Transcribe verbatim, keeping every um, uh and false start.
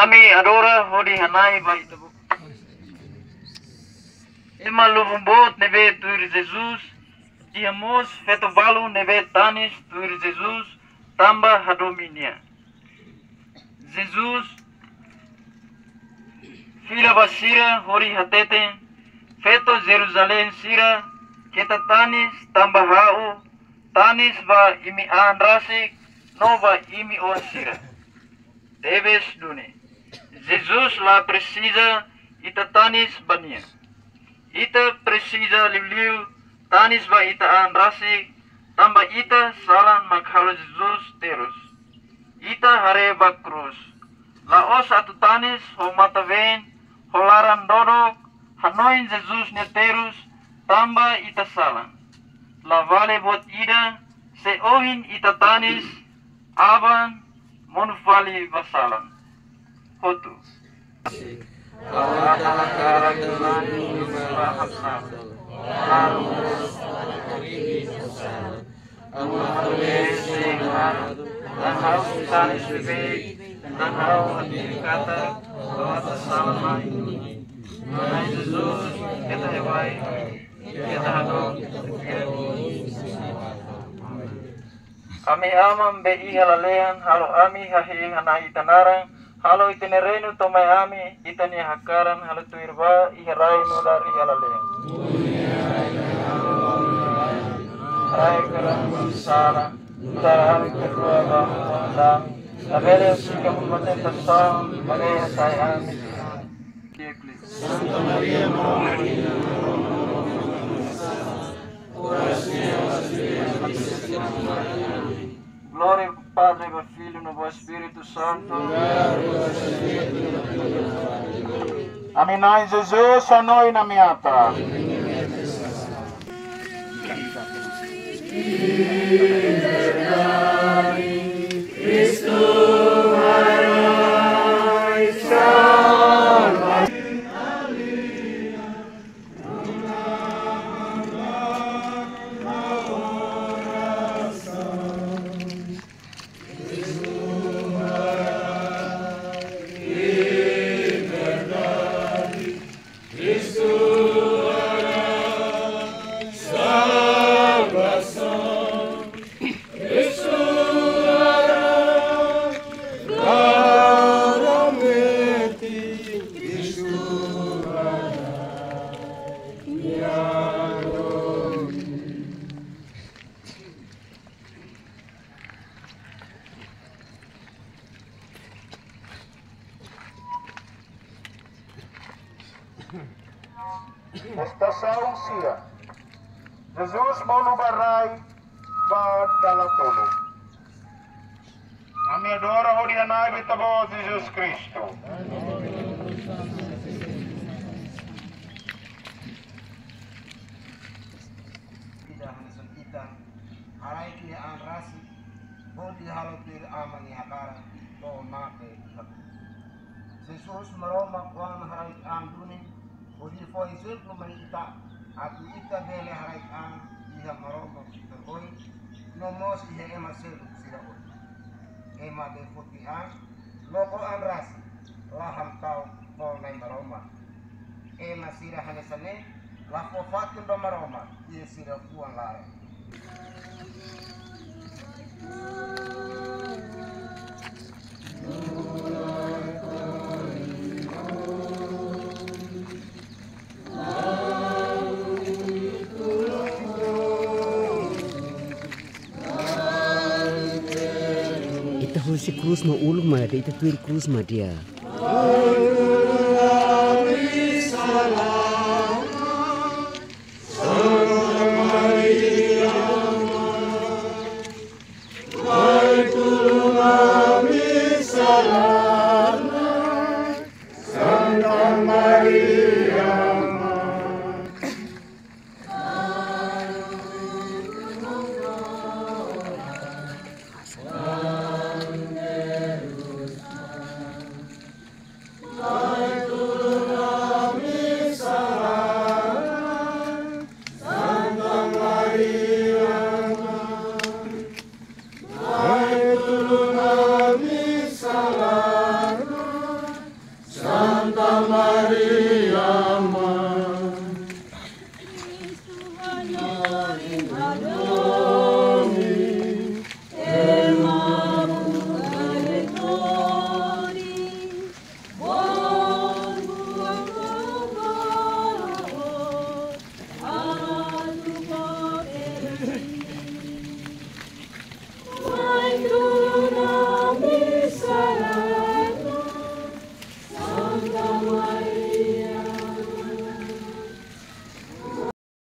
Ami adora hodi hana'i ba Ita-Boot. Ema lubun boot ne'ebé tuir Jesus, iha mós feto balu ne'ebé tanis tuir Jesus, tanba hadomi Nia. Jesus fila ba sira hodi hateten: Feto Jerusalém sira, keta tanis tanba ha'u, tanis ba imi an rasik no ba imi oan sira. Tebes duni, Jesus la presiza ita tanis ba Nia. Ita presiza liuliu tanis ba ita an rasik, tanba ita salan mak halo Jesus terus. Ita haree ba krús. La'ós atu tanis ho matan-been, ho laran dodok, hanoin Jesus nia terus, tanba ita salan. La vale buat ida, se ohin ita tanis, aban monu fali ba salan. Hotu. Ami Aman be iha lalehan, halo ami hahi'i hana'i Ita-nia naran, halo Ita-nia reinu to'o mai ami, Ita-nia hakaran halo tuir ba iha rai nu'udar iha lalehan. Rai kerana sala, nu'udar ami perdua ba ami, labele simu ami ba tentasaun, maibé hasai ami. Santa Maria, Maromak nia Glória Padre, ba Filho no ba Espírito Santo. Ami Na'i Jesus, hanoin ami atan. Estasaun sia. Jesus monu ba rai ba dala tolu. Ami adora hodi hana'i ba Ita-Boot Jesus Kristu. Ida hanesan ita, haraik nia an rasik, hodi halo tuir Aman nia hakaran, to'o mate iha krús. Jesus Maromak oan haraik an duni, hodi fó ezemplu mai ita, atu ita bele haraik an iha Maromak ita-nia oin, no mós iha ema seluk sira oin. Ema be foti an, loko an rasik, la hamta'uk ho Na'i Maromak. Ema sira hanesan ne'e, la fó fatin ba Maromak iha sira-nia fuan laran. Ita husi krús mak uluk mak ita, ita tuir krús mak di'ak.